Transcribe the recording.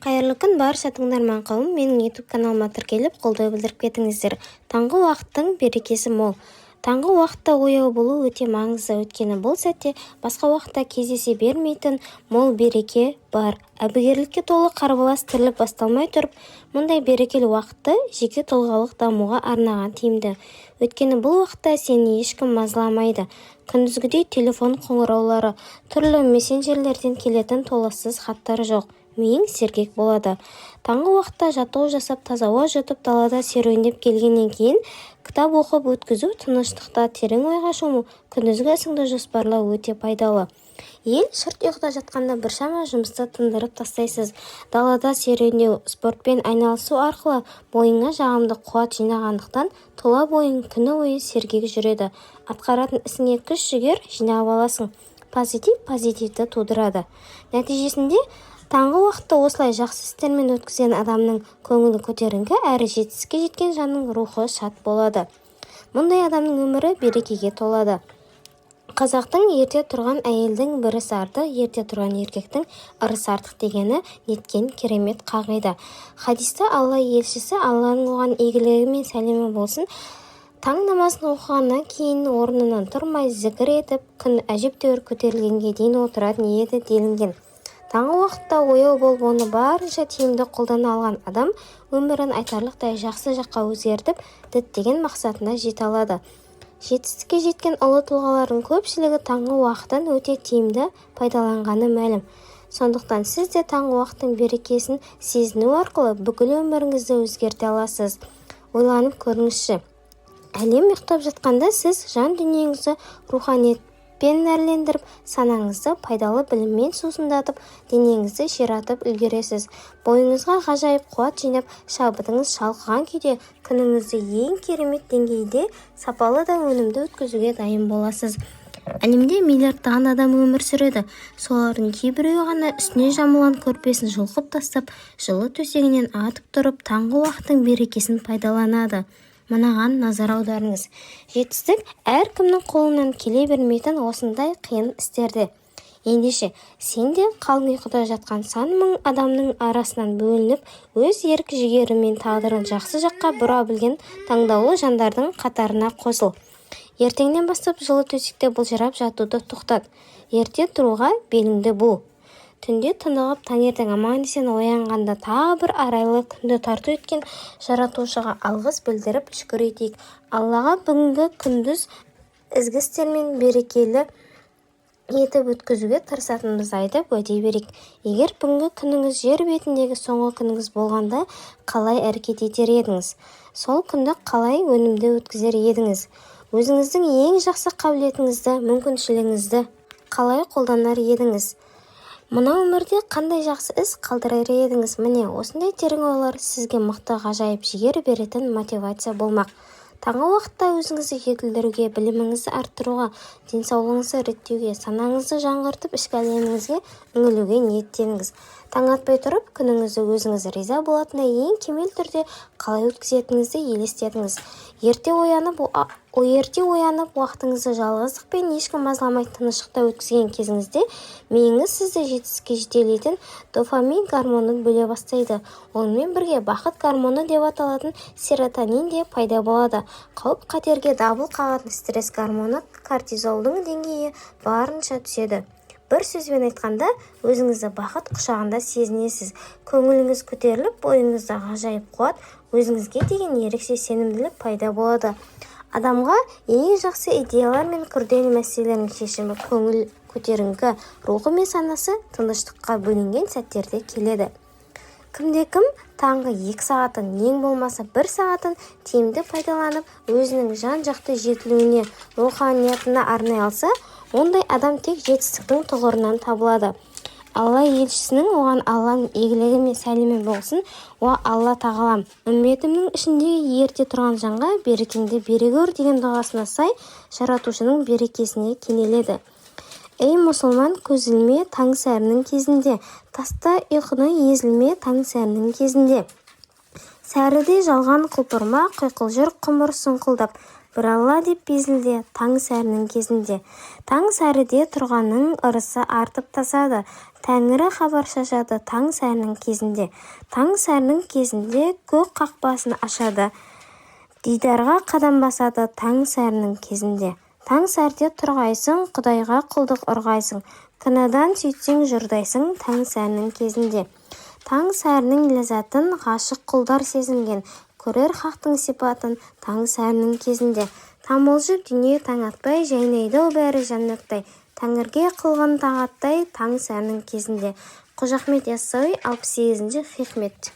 Қайырлы күн, барша тыңдарман қауым! Менің YouTube каналыма тіркеліп, қолдау білдіріп кетіңіздер. Таңғы уақыттың берекесі мол. Таңғы уақытта ояу болу өте маңызды, өйткені бұл сәтте басқа уақытта кездесе бермейтін мол береке бар. Әбігерлікке толы қарбалас тірлік басталмай тұрып, мұндай берекелі уақытты жеке тұлғалық дамуға арнаған тиімді. Өйткені бұл уақытта сені ешкім мазаламайды. Күндізгідей телефон қоңыраулары, түрлі мессенджерлерден келетін толассыз хаттар жоқ. Миың сергек болады. Таңғы уақытта жаттығу жасап, таза ауа жұтып, далада серуендеп келгеннен кейін кітап оқып өткізу, тыныштықта терең ойға шому, күндізгі ісіңді жоспарлау өте пайдалы. Ел шырт ұйқыда жатқанда біршама жұмысты тындырып тастайсыз. Далада серуендеу, спортпен айналысу арқылы бойыңа жағымды қуат жинағандықтан, тұла бойың күні бойы сергек жүреді. Атқаратын ісіңе күш-жігер жинап аласың. Позитив позитивті тудырады. Нәтижесінде таңғы уақытты осылай жақсы істермен өткізген адамның көңілі көтеріңкі әрі жетістікке жеткен жанның рухы шат болады. Мұндай адамның өмірі берекеге толады. Қазақтың «Ерте тұрған әйелдің бір ісі артық, ерте тұрған еркектің ырысы артық» дегені неткен керемет қағида! Хадисте Алла елшісі, Алланың оған игілігі мен сәлемі болсын, таң намазын оқығаннан кейін орнынан тұрмай, зікір етіп, күн әжептәуір көтерілгенге дейін отыратын еді делінген. Таңғы уақытта ояу болып, оны барынша тиімді қолдана алған адам өмірін айтарлықтай жақсы жаққа өзгертіп, діттеген мақсатына жете алады. Жетістікке жеткен ұлы тұлғалардың көпшілігі таңғы уақытын өте тиімді пайдаланғаны мәлім. Сондықтан сіз де таңғы уақыттың берекесін сезіну арқылы бүкіл өміріңізді өзгерте аласыз. Ойланып көріңізші: әлем ұйықтап жатқанда сіз жан дүниеңізді руханиятпен нәрлендіріп, санаңызды пайдалы біліммен сусындатып, денеңізді ширатып үлгересіз. Бойыңызға ғажайып қуат жинап, шабытыңыз шалқыған күйде күніңізді ең керемет деңгейде, сапалы да өнімді өткізуге дайын боласыз. Әлемде миллиардтаған адам өмір сүреді. Солардың кейбіреуі ғана үстіне жамылған көрпесін жұлқып тастап, жылы төсегінен атып тұрып, таңғы уақыттың берекесін пайдаланады. Мынаған назар аударыңыз: жетістік әркімнің қолынан келе бермейтін осындай қиын істерде. Ендеше сен де қалың ұйқыда жатқан сан мың адамның арасынан бөлініп, өз ерік-жігерімен тағдырын жақсы жаққа бұра білген таңдаулы жандардың қатарына қосыл. Ертеңнен бастап жылы төсекте былжырап жатуды тоқтат, ерте тұруға беліңді бу. Түнде тынығып, таңертең аман-есен оянғанда тағы бір арайлы күнді тарту еткен Жаратушыға алғыс білдіріп, шүкір етейік. Аллаға бүгінгі күнді ізгі істермен берекелі етіп өткізуге тырысатынымызды айтып, уәде берейік. Егер бүгінгі күніңіз жер бетіндегі соңғы күніңіз болғанда, қалай әрекет етер едіңіз? Сол күнді қалай өнімді өткізер едіңіз? Өзіңіздің ең жақсы қабілетіңізді, мүмкіншілігіңізді қалай қолданар едіңіз? Мына өмірде қандай жақсы із қалдырар едіңіз? Міне, осындай терең ойлар сізге мықты, ғажайып жігер беретін мотивация болмақ. Таңғы уақытта өзіңізді жетілдіруге, біліміңізді арттыруға, денсаулығыңызды реттеуге, санаңызды жаңғыртып, ішкі әлеміңізге үңілуге ниеттеніңіз. Таң атпай тұрып, күніңізді өзіңіз риза болатындай ең кемел түрде қалай өткізетініңізді елестетіңіз. Ерте оянып, уақытыңызды жалғыздық пен ешкім мазаламайтын тыныштықта өткізген кезіңізде миыңыз сізді жетістікке жетелейтін дофамин гормонын бөле бастайды. Онымен бірге бақыт гормоны деп аталатын серотонин де пайда болады. Қауіп-қатерге дабыл қағатын стресс гормоны кортизолдың деңгейі барынша түседі. Бір сөзбен айтқанда, өзіңізді бақыт құшағында сезінесіз. Көңіліңіз көтеріліп, бойыңызда ғажайып қуат, өзіңізге деген ерекше сенімділік пайда болады. Адамға ең жақсы идеялар мен күрделі мәселелердің шешімі көңіл көтеріңкі, рухы мен санасы тыныштыққа бөленген сәттерде келеді. Кімде-кім таңғы 2 сағатын, ең болмаса бір сағатын тиімді пайдаланып, өзінің жан-жақты жетілуіне, руханиятына арнай алса, ондай адам тек жетістіктің тұғырынан табылады. Алла елшісінің, оған Алланың игілігі мен сәлемі болсын, «Уа, Алла тағалам, үмметімнің ішіндегі ерте тұрған жанға берекеңді бере гөр» деген дұғасына сай, Жаратушының берекесіне кенеледі. Ей, мұсылман, көз ілме таң сәрінің кезінде, таста ұйқыны, езілме таң сәрінің кезінде. Сәріде жалған құлпырма, құйқылжыр құмыр сұңқылдап. Бір Алла деп безілде таң сәрінің кезінде. Таң сәріде тұрғанның ырысы артып тасады. Тәңірі хабар шашады таң сәрінің кезінде. Таң сәрінің кезінде көк қақпасын ашады. Дидарға қадам басады таң сәрінің кезінде. Таң сәріде тұрғайсың, Құдайға құлдық ұрғайсың. Күнәдан сөйтсең жұрдайсың таң сәрінің кезінде. Таң сәрінің ләззатын ғашық құлдар сезінген. Көрер хақтың сипатын таң сәрінің кезінде. Тамылжып дүние таң атпай, жайнайды-ау бәрі жәннаттай. Тәңірге қылғын тағаттай таң сәрінің кезінде. Қожа Ахмет Яссауи 68-хикмет.